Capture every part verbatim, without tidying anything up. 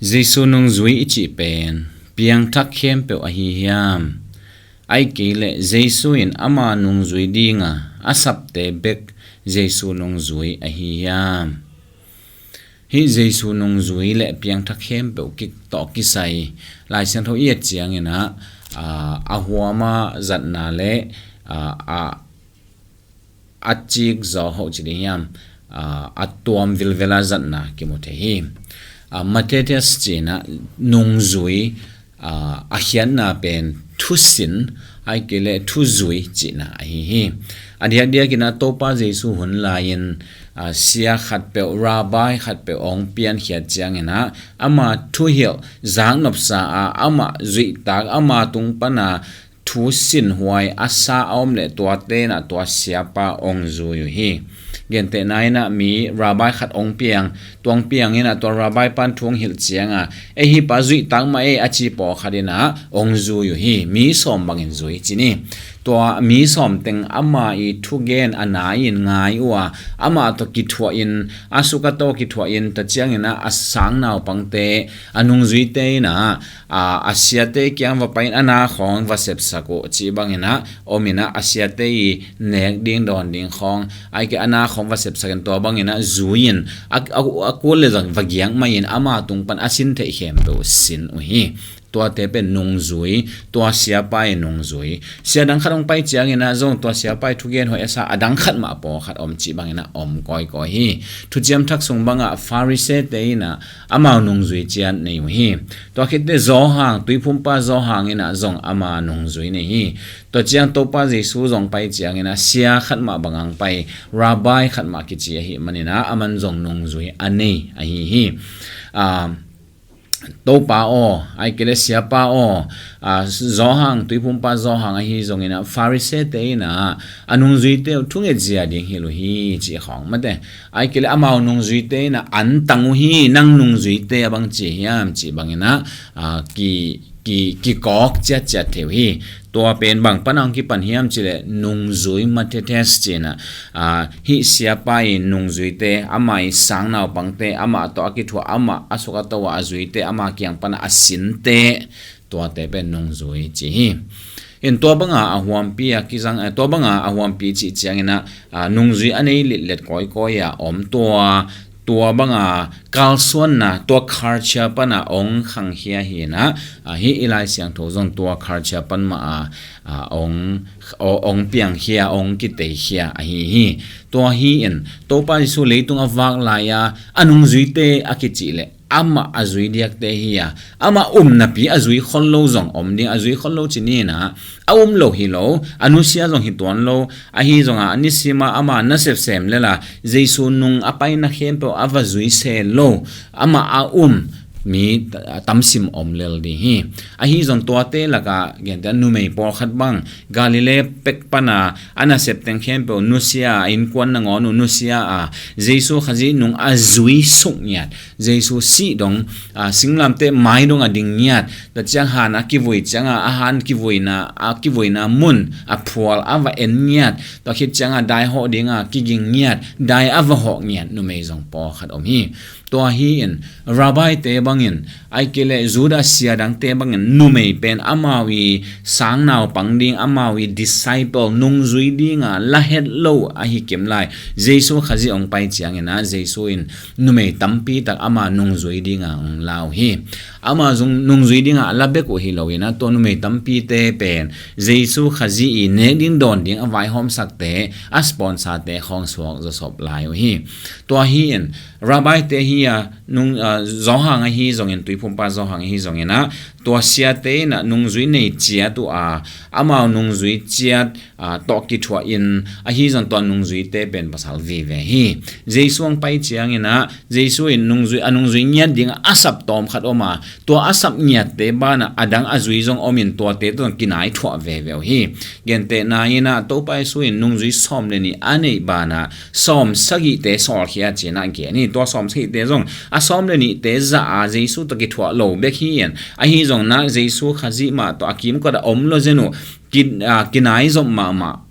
Jesu nungzui i cih pen piangthak khempeuh ahi hiam? Ahih kei leh Jesu in ama nungzui dinga a sapte bek Jesu nungzui ahi hiam? Hih Jesu nungzui le piangthak khempeuh ki, tawh kisai Lai Siangtho i et ciangin ah, aa, a huama zatna le, aa, a, a cik zaw hoh ci ding hiam, aa, a tuam vilvela zatna kimu thei hi. Aa, Mathetes cihna nungzui, aa, a khiatna pen thusin, ahih kei leh thuzui cihna ahi hi. A diakdiakin ah Topa Jesu hun lai-in, aa, sia khatpeuh, rabbi khatpeuh hong piankhiat ciangin ah ama thuhilh zaknopsa a, amah zuihtak, ama tung pana thu sinhuai a sa a om le tuate in ah tua siapa hong zui uh hi. Gentehna in ah mi rabbi khat hong piang, tua hong piang in ah tua rabbi pan thu hong hilh cianga, "Ei, hih pa zuihtak mah ei," a ci pawlkhat in ah hong zui uh hi. Mi sawm bangin zui ci ni. Tua mi sawm teng ama i thugen a nai-in ngai uh a, amah tawh kithuahin, a suk a to kithuahin, tua ciangin ah a sang naupangte, a nungzuite in ah, aa, a siate kiang va pai-in a na khawng va sepsak uh cih bangin ah om in ah, a siate i nek ding dawn ding khawng, ahih kei a na khawng va sepsak in tua bangin ah zui-in a, a, a kul le zong va giak mah in ama tung pan a sin theih khempeuh sin uh hi. Tuate pen nungzui, tua siapa i nungzui. Sia dang khat hong pai ciangin ah zong tua siapa i thugen hoih a sa a dang khat mah pawlkhat om cih bangin ah om kawikawi hi. Thuciam Thak sung bangah Pharisee-te in ah amau nungzui ciat nei uh hi. Tua khit teh Johan, Tuiphumpa Johan in ah zong ama nungzui nei hi. Tua ciang Topa Jesu zong pai ciangin ah sia khat mah bang hong pai, rabbi khat mah kici ahih manin ah aman zong nungzui a nei ahi hi. Aa, Topa aw, ahih kei leh siapa aw, aa, Johan, Tuiphumpa Johan ahi zongin ah Pharisee-te in ah a nungzuite uh thunget zia ding hilh uh hi cih khawng mate. Ahih kei leh amau nungzuite in ah an tang uh hi, nang nungzuite a bang ci hiam cih bangin ah, aa, ki, ki, kikawk ciatciat thei uh hi. Tua pen bang pan hong kipan hiam cih leh nungzui, Mathetes cihna, aa, hih siapa i nungzuite, ama i sang naupangte, amah tawh a kithuah, amah a suk a to a, a zuite, ama kiang pan a sinte, tuate pen nungzui ci hi. In tua banga a huampi a kizang, eh, tua banga a huampi cih ciangin ah, aa, nungzui a nei litlet kawikawi a om tua, tua banga kalsuanna, tua culture pana hong khangkhia hi in ah, aa, hih i Lai Siangtho zong tua culture pan mah a, aa, hong, hong piangkhia, hong kiteikhia ahi hi. Tua hi in Topa Jesu leitung a vak lai-a a nungzuite a kicih leh amah a zui diakte hi a, amah um napi a zui khol lo zong om ding, a zui khol lo ci ni in ah, a um lo hi lo, a nusia zong hi tuan lo, ahi zongah a nisima ama nasep sem lela Jesu nung a paina khempeuh a va zui se lo, amah a um mi ta-, tamsim om lel ding hi. Ahi zong tuate lakah genteh numei pawlkhat bang Galilee pek pana a nasep teng khempeuh nusia, a innkuan nangawn uh nusia a, Jesu Khazih nung a zui suk ngiat, Jesu sih dong, aa, singlamteh mai dong a ding ngiat, tua ciang han a kivui cianga, a han kivuina, a kivuina mun a phual a va en ngiat, tua khit cianga dai hawh dinga kiging ngiat, dai a va hawh ngiat numei zong pawlkhat om hi. Tua hi in, rabbi-te bangin, ahih kei leh Judah sia dangte bangin, numei pen amau i sang naupang ding, amau i disciple, nungzui dinga la het lo ahi kim lai. Jesu Khazih hong pai ciangin ah, Jesu in numei tampi tak ama nungzui dinga hong la uh hi. Ama zong nungzui dinga la bek uh hi lo in ah, tua numei tampite pen Jesu Khazih i nek ding dawn ding a vaihawmsakte, a sponsor-te khawng suak zawsop lai uh hi. Tua hi in, rabbi-te hi a, nung, aa, Johan ahi zongin, Tuiphumpa Johan ahi zongin ah, tua siate in ah nungzui nei ciat uh a, amau nungzui ciat, aa, tawh kithuahin, ahi zong tua nungzuite pen pasal vive hi. Jesu hong pai ciangin ah, Jesu in nungzui, a nungzui ngiat dingah a sap tawm khat om a, tua a sap ngiatte banah a dang a zui zong om in tuate tawh kinai thuah veve uh hi. Gentehna in ah Topa Jesu in nungzui sawm le nih a neih banah sawm sagihte sawlkhia ci-in ah gen hi. Tua sawm sagihte zong a sawm le nihte zah a Jesu tawh kithuah lo bek hi in, ahi zong nak Jesu Khazih mah tawh a kimkot a om lo zen uh, ki-, aa, kinai zop mahmah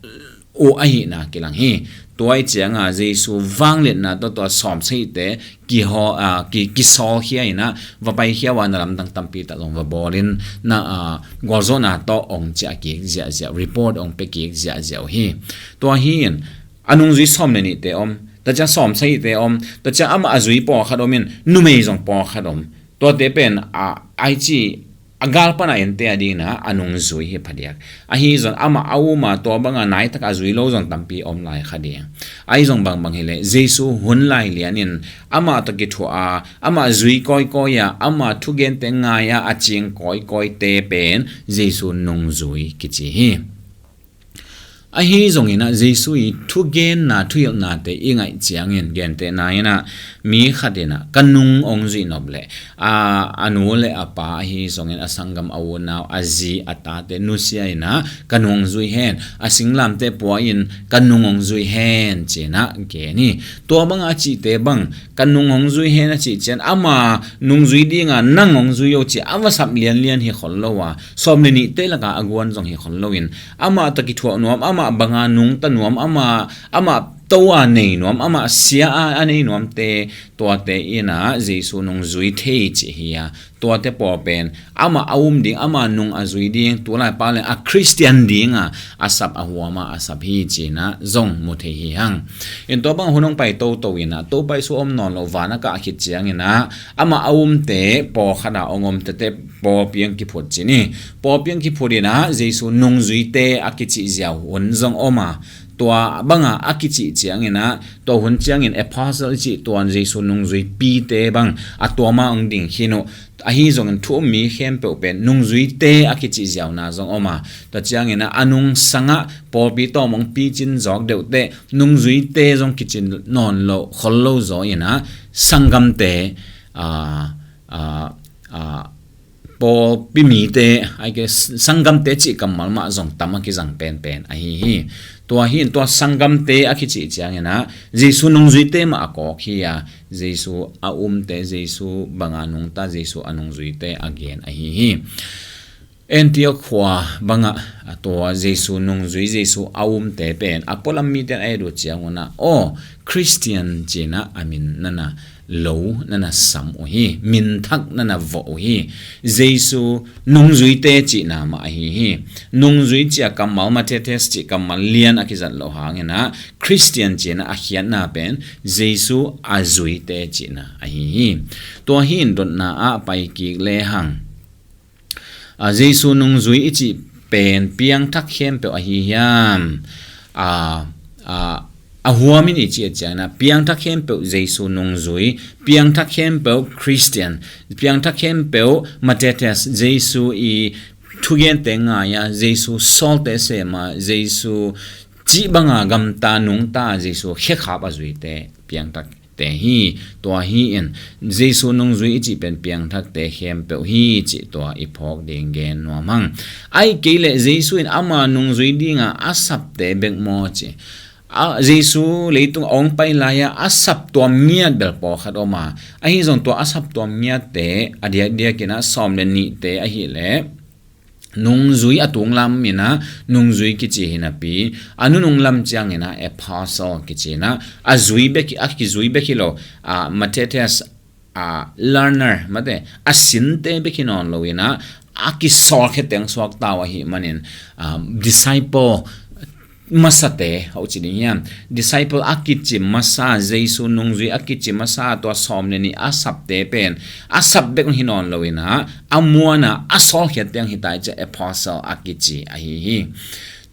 uh ahihna kilang hi. Tua i cianga Jesu vangliatna tawh tua sawm sagihte kihaw, a, ki, kisawlkhia inah va paikhia uh a, na lamdang tampi tak zong va bawlin na, a, gualzawhna tawh ong ciah kik ziahziah, report ong pia kik ziahziah uh hi. Tua hi in a nungzui sawm le nihte om, tua ciang sawm sagihte om, tua ciang amah a zui pawlkhat om in numei zong pawlkhat om. Tuate pen a, ai ci a gal pana ente a dingna a nungzui hi phadiak. Ahi zong amah a uma tua banga naitak a zui lo zong tampi om lai kha ding. Ahi zong bangbang hileh Jesu hun lai lianin amah tawh kithuah a, amah zui kawikawi a, amah thugente ngai a a cing kawikawite pen Jesu nungzui kici hi. Ahi zonginah Jesu i thugenna, thuhilhnate i ngaih ciangin, gentehna inah mi khat inah ka nung ong zuih nop leh a, a nu le a pa ahi zongin a sanggam, a unau, a zi, a tate nusia inah ka nung ong zui hen, a singlamte pua in ka nung ong zui hen cinah gen hi. Tua banga a cihte bang ka nung ong zui hen a cih cian ama nungzui dinga nang ong zui o ci a va sap lianlian hi khol lo a, sawm le nihte laka a guan zong hi khol loin amah tawh kithuah nuam, amah banga nungta nuam, amah, amah to a nei nuam, amah sia a, a nei nuamte, tuate inah Jesu nungzui thei cih hi a, tuate pawl pen amah a um ding, amah nung a zui ding, tulai pau le a Khristian dinga a sap, a huama a sap hi cinah zong mu thei hi hang. In tua bang hun hong pai toto inah, Topa Jesu om nawn lo, van a kah khit cianginah amah a umte pawlkhat a ong om tete pawlpi ong kiphut ci ni. Pawlpi ong kiphut inah Jesu nungzuite a kicih ziau hun zong om a, tua banga a kicih cianginah tua hun ciangin apostle i cih tuan Jesu nungzuipite bang a tuama ong ding khin uh. Ahi zongin thu um mi khempeuh pen nungzuite a kicih ziauna zong om a, tua cianginah a nungsangah pawlpi tawm ong picin zawk deuhteh nungzuite zong kicin nawn lo, khol lo zaw inah sanggamte, a, a, a, pawlpi mite, ai ke sanggamte cih kammal mah zong tam a kizang penpen ahi hi. Tua hi in tua sanggamte a kicih cianginah Jesu nungzuite mah a kawk hi a, Jesu a umte, Jesu banga nungta, Jesu a nungzuite a gen ahi hi. Antioch khua bangah a tua Jesu nungzui, Jesu a umte pen a pualam mite in a et uh ciangunah, aw, Khristian cinah a min nana lo nana sam uh hi, minthak nana vawh uh hi. Jesu nungzuite cihna mah ahi hi. Nungzui cih a kammal, mathetes cih kammal lian a kizat loh hanginah Khristian cinah a khiatna pen Jesu a zuite cihna ahi hi. Tua hi in dotna ah pai kik lehang, a, Jesu nungzui i cih pen piangthak khempeuh ahi hiam? A, a, a huamin i cih a cianginah piangthak khempeuh Jesu nungzui, piangthak khempeuh Khristian, piangthak khempeuh mathetes, Jesu i thugente ngai a, Jesu sawlte sem a, Jesu cih banga gamta nungta, Jesu khekhap a zuite piangthak te hi. Tua hi in Jesu nungzui i cih pen piangthakte khempeuh hi cih tua i phawk ding gen nuam hang. Ai kei leh Jesu in ama nungzui dinga a sapte bek maw ci. A, Jesu leitung a ong pai lai-a a saptuam ngiat bel pawlkhat om a, ahi zong tua a saptuam ngiatte a diakdiakin a sawm le nihte ahileh nungzui a tunglam inah nungzui kici hi napi, a nunung lam cianginah apostle kici inah a zui bek hi, a kizui bek hi lo, a, mathetes, a, learner, mate, a sinte bek hi nawn lo inah a kisawlkhia teng suakta uh ahi manin, a, disciple masate, hau ci ding hiam? Disciple a kici masa, Jesu nungzui a kici masa, tua sawm le nih a sapte pen a sap bek hi nawn lo inah a muana a sawlkhiat tiang hi tai ciah apostle a kici ahi hi.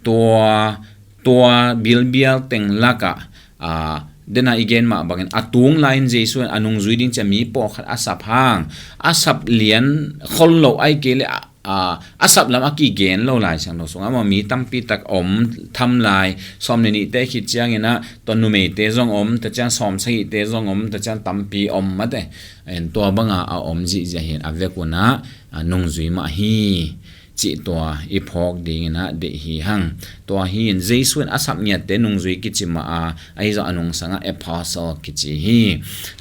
Tua, tua bilbial teng lakah, a, dena i gen mah bangin a tung lai-in Jesu in a nungzui ding ciah mi pawlkhat a sap hang, a sap lian khol lo ai kei le a, a, a sap lam a kigen lo Lai Siangtho sungah amah mi tampi tak om tham lai, sawm le nihte khit cianginah tua numeite zong om, tua ciang sawm sagihte zong om, tua ciang tampi om mate. En tua banga a om zihziah hin a vek unah, a, nungzui mah hi. cih tua i phawk dingin ah deih hi hang. Tua hi in Jesu in a sap ngiatte nungzui kici mah a, ahi zong a nungsang ah apostle kici hi.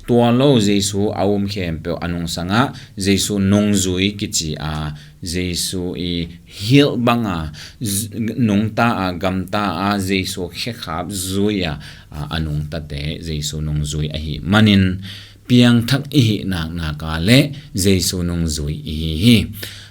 Tua lo Jesu a um khempeuh a nungsang ah Jesu nungzui kici a, Jesu i hilh bang a, z-, nungta a, gamta a, Jesu khekhap zui a, a, a nungtate Jesu nungzui ahi manin piangthak i hih naknak a le Jesu nungzui i hi hi.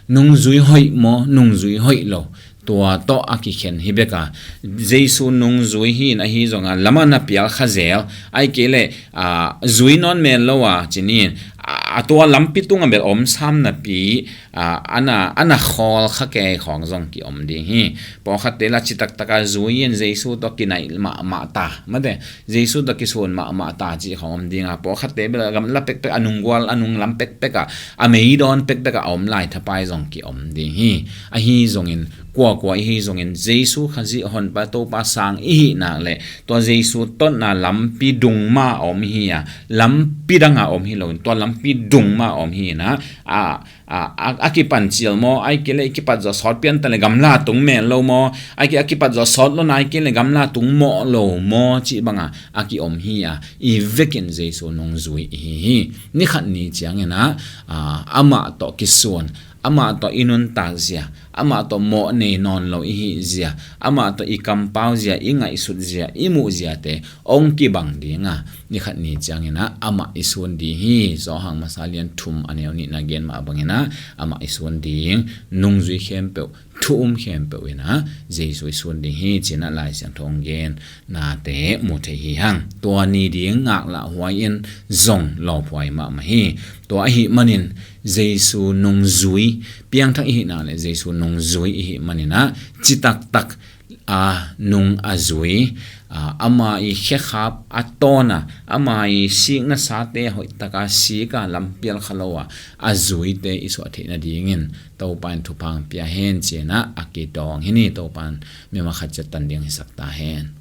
Nungzui hoih maw, nungzui hoih lo, tua tawh a kikhen hi bek a, Jesu nungzui hi in ahi zong a, lam a na pial kha zel, ahih kei leh, a, zui nawn mel lo a, ci ni in, a, a tua lampi tung a bel om sam napi, a, a na, a na khawl kha kei khawng zong kiom ding hi. Pawlkhatte la citak tak a zui in Jesu tawh kinaih mahmah ta, mate, Jesu tawh kisun mahmah ta cih khawng om ding a, pawlkhatte bel a gamla pekpek, a nunggual, a nunglam pekpek a, a meidawn pekpek a om lai thapai zong kiom ding hi. Ahi zongin, kuakua i hi zongin, Jesu Khazih Honpa Topa sang i hih nak leh, tua Jesu totna lampi dung mah a om hi a, lampi dang a om hi lo in, tua lampi dung mah a om hi in ah, a, a, a, a kipan cial maw, ahih kei leh i kipat zawh sawt pian ta leh gamla tung mel lo maw, ahih kei a kipat zawh sawt lo na, ahih kei leh gamla tung mawh lo maw, cih bang a, a kiom hi a, i vekin Jesu nungzui i hi hi. Ni khat ni ciangin ah, a, amah tawh kisuan, amah tawh i nuntak zia, amah tawh mawh nei nawn lo i hih zia, amah tawh i kampau zia, i ngaihsut zia, i muh ziate hong kibang ding a, ni khat ni ciangin ah amah i sun ding hi. Johan masa lian thum a neu nihna gen mah bangin ah amah i sun ding, nungzui khempeuh, thu um khempeuh in ah Jesu i sun ding hi, ci in ah Lai Siangtho hong gen nate mu thei hi hang. Tua ni ding ngaklahhuai in zong lawphuai mahmah hi. Tua ahih manin Jesu nungzui, piangthak i hih nak leh Jesu nungzui i hih manin ah, citak tak a nung a zui, a, ama i khekhap a tawn a, ama i sikna sate hoih tak a sik a, lampial kha lo a, a zuite i suah theih nadingin Topa in thupha hong pia hen, ci in ah a kidawng hi ni. Topa in mi mah khat ciat tan ding hisak ta hen.